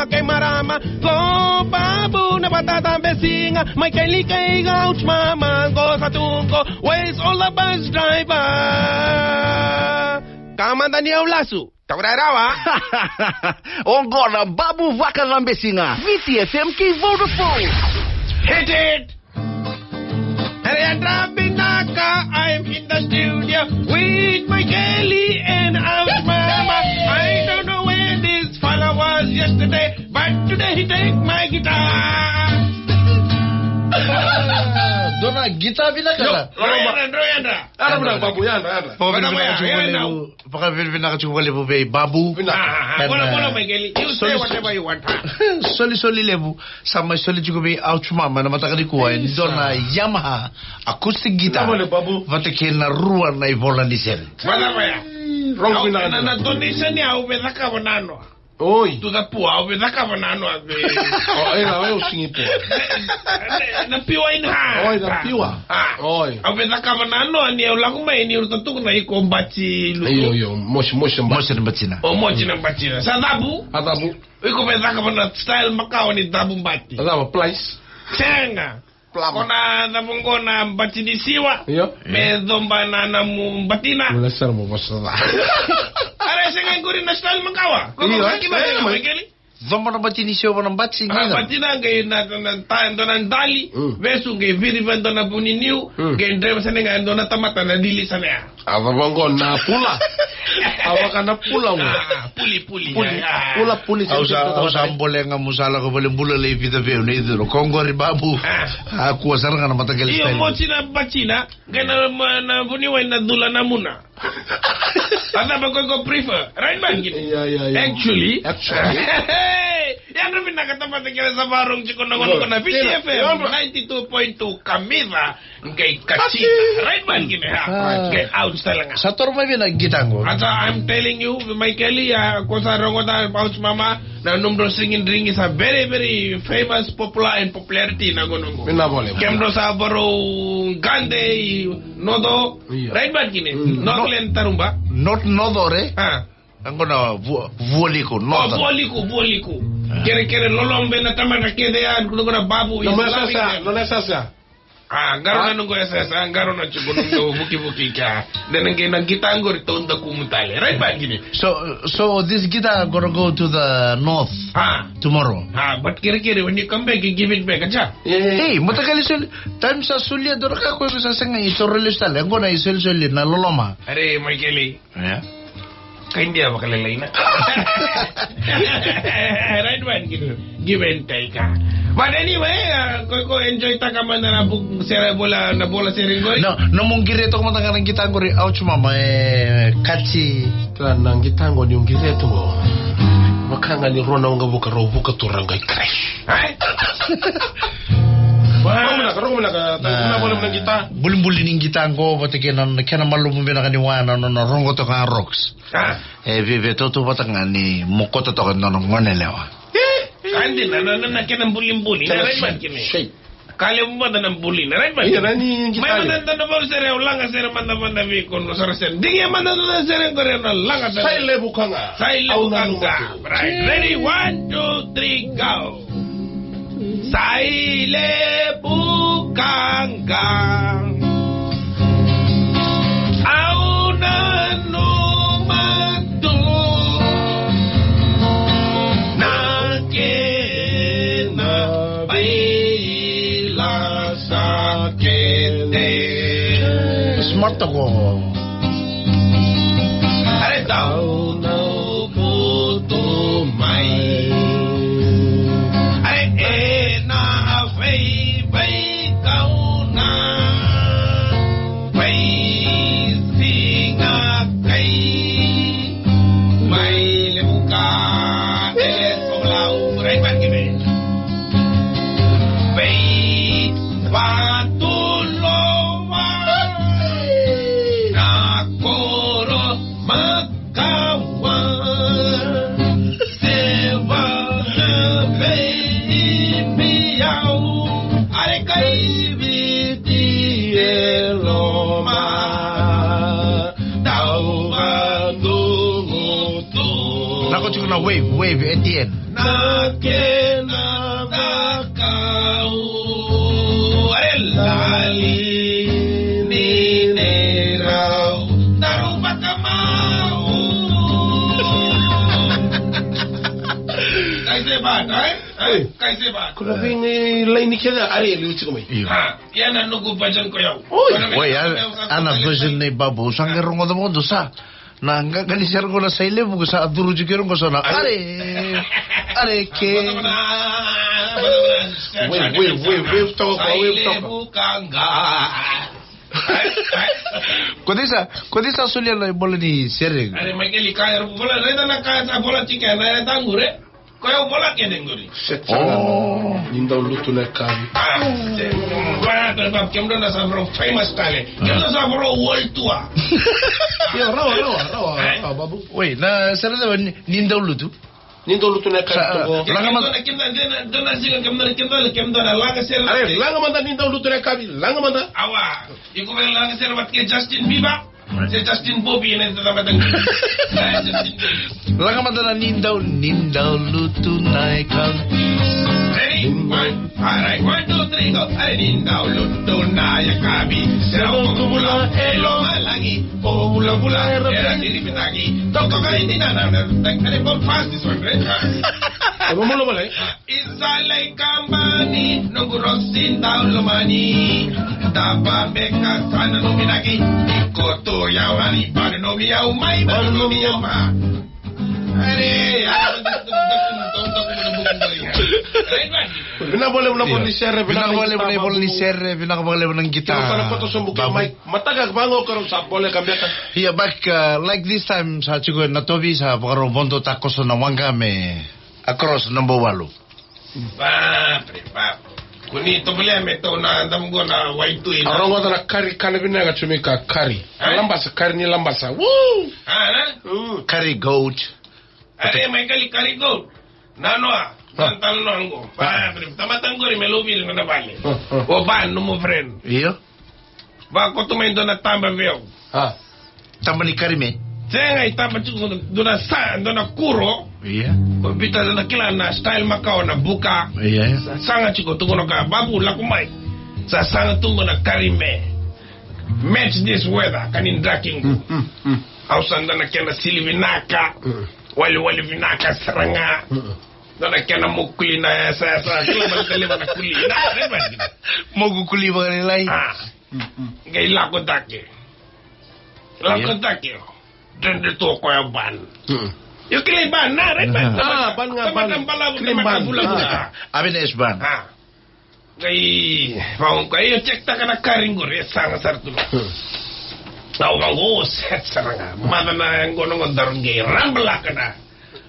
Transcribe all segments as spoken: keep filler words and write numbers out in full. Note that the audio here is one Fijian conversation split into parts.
Kei marama, ko Babu na vata cabe siga, mai keli kei gauch mama, ko sa tu ko, where's all the bus driver? Ka mada ni au lasu, taura rawa. Oqo na Babu vaka cabe siga, Viti F M kei Vodafone. Hit it! Hei, yadra vinaka, I'm in the studio with my Kelly and our mama. I don't know where this fella was yesterday, but today he take my guitar. Dua na guitar vinaka. Io, la. Dro yadra, dro yadra. Yadra vinaka, Babu, yadra, yadra. Vinaka, vinaka, yadra. Vakavinavinaka tiko vakalevu vei Babu. Vinaka. Ah, ah, ah. Ena, bola, bola, mai Kelly. You say whatever you want, ah. Solisoli levu. Sa mai soli tiko vei Ouch Mama ena mataka nikua e dua na Yamaha acoustic guitar. Vinaka vakalevu, Babu. Vata kei na rua na ivola ni sere. Vinaka vakalevu. Rogo vinaka. Na, na donation ya au via cakava nanoa. Oi. To the poor, au via cakava nanoa vei. O, e, na, o, sigi poor. Na, na pure in hand. Oi, na pure. Ah. Oi. Au via cakava nanoa ni au lako mai ni au tukuna iko bati lutu. Io, io, mosi, mosi, bati. Mosi na batina. O, mosi na batina. Sa cavu? A cavu. Iko me cakava na style makawa ni cavu bati. A cava, pliers? Sega. Plum. Ko na cavu qo na bati ni siwa. Io. Me coba na, na nomu batina. Ula sara mo vosa ca. Are sega qori na style makawa. Ko, io, ko, eh, kina, eh, mai Kelly. Coba na bati ni siwa na bati. Ah, batina qai na, na, na, ta, dua na dali. Mm. Vesu qai viri va dua na vuniniu. Mm. Qai dreva sara ga e dua na tamata na dili sara ya. A cava qo na pula? A vaka na pula qo. Ah, puli, puli. Puli. Ah. Pula, puli. Au sa, au sa bole ga mo sa lako vale bula lai vica veu nei curu. Ko qori Babu. Ah. A kua sara ga na mataqali style. Io, mosi na batina. Qai na, ma, na vuniwai na cula na muna. A cava ko iko prefer? Right, man, kina. Ia, ia, ia. Actually. Actually. Yadra vinaka tamata kece sa vakarorogo tiko na gauna ko na Viti F M ninety-two point two Kamica. Qai katina. Right, man, kina, ha? Ah. Qai out style ga. Sa toro mai vei na guitar qo. Ata, I'm telling you, mai Kelly, a, ko sa rogoca Ouch Mama, na nomudrau singing ring is a very, very famous, popular and popularity na gauna qo. Vinaka vakalevu. Kemudrau sa varau gade i Noco. Io. Right, man, kina. Mm. Northland, Taruba. Not Noco, re? Ah. Qo na Vua, Vualiku, Noco. Oh, Vualiku, Vualiku. Ah. Kerekere loloma vei na tamata kece ya, qo na Babu. Nona yasayasa, nona yasayasa. Ah, qarauna noqu yasayasa, ah, qarauna tiko noqu vukivuki kea. Dua na qai na guitar qori tou dakumu tale. Right, man, kina. So, so this guitar gonna go to the north tomorrow. Ah, but kerekere, when you come back, you give it back, acha? Yeah. Hey, mataqali soli, time sa solia dua na ka ko sa sega ni toro lesu tale. Qo na isolisoli na loloma. Are, mai Kelly. Yeah. Ka India vakalailai na. Right, man, kina. Give and take, ah. But anyway, ah, ko, ko enjoy taka mada na book sere, bola, na bola sere qori. No, nomu qiri toka mada ga na guitar qori, Ouch Mama, e, kati. Ka na guitar qori niu qiri toka. Vaka ga ni rua na waqavuka, rau vuka tu ra qai crash. Ai? Rogo vinaka, rogo vinaka, na, na, na guitar. Bulibuli ni guitar qo, vata kei na, na kena malumu vinaka ni waya na, na, na rogo toka rocks. Ah. E viavia tautauvata ga ni mokota toka e dua na gone yalewa. Ka dina na, na, na kena bulibuli, na, right, man, kina. Ka levu mada na buli, na, right, man? Io, na ni. Mai mada na, na valu sere, au laga sere mada, mada vei iko, no sara sere. Digia mada na sere qori, na laga sere. Sa i levu ka ga. Sa i levu ka ga. Au nanuma tu. Right. Ready, one, two, three, go. Sa i levu ka ga. Au nanuma tu na kena veilasaki. Smart toka. Are dau na butu mai. Are ena veivakauna. Veisiga kai. Mai levuka. Ele solau. Rai vakime. Vei vatuloa. Na koro ma kawa, se vaka vei biau, are kai Viti e loma, tau vandugu tu. Lako tiko na wave, wave at the end. Kena vakau, are lali ni neirau daru vakamau. Kai se vata, e? Oi. Kai se vata. Ko na vei ni laini kece, are liu tiko mai. Io. Ha, ia na noqu version ko yau. Oi. Oi, a, a na version nei Babu. Sa qai rogoca vodo sa. Na qaqa ni sere qo na Sailevu ko sa curu tiko qo sa na. Are. Are ke. Wave, wave, wave, wave toka, wave toka. Sailevu kanga. Ko disa, ko disa solia na bola ni sere. Are mai keli kaya, bola, reda na kaya sa bola tiko, na reda ngure. Ko yau vola kece qori. Set sara ga. Oh. Ni dau lutu na yakavi. Ah, se-, ba, ba, ba, kemudou na sa voro famous tale. Kemudou sa voro world tour. Io, rawa, rawa, rawa, eh? Rawa, Babu. Wait, na sere cava ni, ni dau lutu? Ni dau lutu na yakavi. Sa, toka. Laga mada. Kemudou na, kemudou na, kemudou na, kemudou na, kemudou na laga sere. Are, laga mada ni dau lutu na yakavi. Laga mada. Awa. Iko vei laga sere vata kei Justin Bieber. Se Justin Bobby ena ita tamata. Justin Bobby. Laga mada na ni dau, ni dau lutu na yakavi. Ready? One. All right. One, two, three, go. Are ni dau lutu na yakavi. Se au ko bula, e lomalagi. O bula bula, era diri mitaki. Toko kai ni na na na. Are, go fast this one, right? Vamos lá, vamos lá. Isa lai kambani, noqu rosi dau lomani. Taba beka sa nanumi naki. Iko tu yau ani, ba nanumi yau mai, ba nanumi yau ma. Are, are, vinaka vale, vinaka vale ni sere, vinaka vale, vinaka vale ni sere, vinaka vale, vinaka qita. Kena sara koto sobu ke mai. Mataka vaqo karo sa bole ka beka. Ia, back, uh, like this time, sa tiko na tovi, sa vakarau vodo takoso na waqa me across number walu. Ba, pre, ba. Ko ni tovolea me tau na damugo na waitui na. A rogoca na kari kana vinaka tu mai ka kari. Eh? Labasa, kari ni labasa. Woo! Ah, na? Mm. Kari goat. Are mai kali kari goat. Nanoa. Ah. Tantala noa qo. Ba, pre, tamata qori me loviri na vale. Ah, ah. O ba, no mo friend. Io. Vakoto mai dua na taba vei au. A. Taba ni karime. Sega, e taba tiko dua na sa, dua na kuro. Ia. Ko biuta na kila na style makawa na buka. Ia. Sa saga tiko, tukuna ka, Babu, lako mai. Sa saga tu qo na karime. Match this weather, ka ni draki qo. Mm, mm, mm. Au sa dua na kena sili vinaka. Mm. Waliwali vinaka sara ga. Mm. Dua na kena mokuli na yasa, yasa, kila baleta leva na kuli. Na, na, na, na. Moku kuli vakalailai. A. Mm, mm. Qai lako cake. Lako cake. Dredre tu o koya ban. Mm. Io, kila i ban, na, right, ban. A, ban ga, ban. Tamata balavu, tamata bulavu. A. Ave na S ban. A. Qai, vaqo, qai, io, check taka na kari qori, e saga sara tu. Hmm. Au vaqo, set sara ga. Mada na qo na qo daru qai rambalaka na.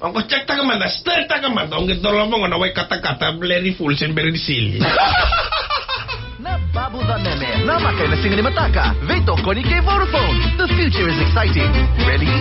Au qai check taka mada, stir taka mada, au qai dola vaqo na wai katakata, bleri full, se beri sili. Na Babu Ca Meme, na maka ena siga ni mataka, veitokoni kei Vodafone. The future is exciting. Ready?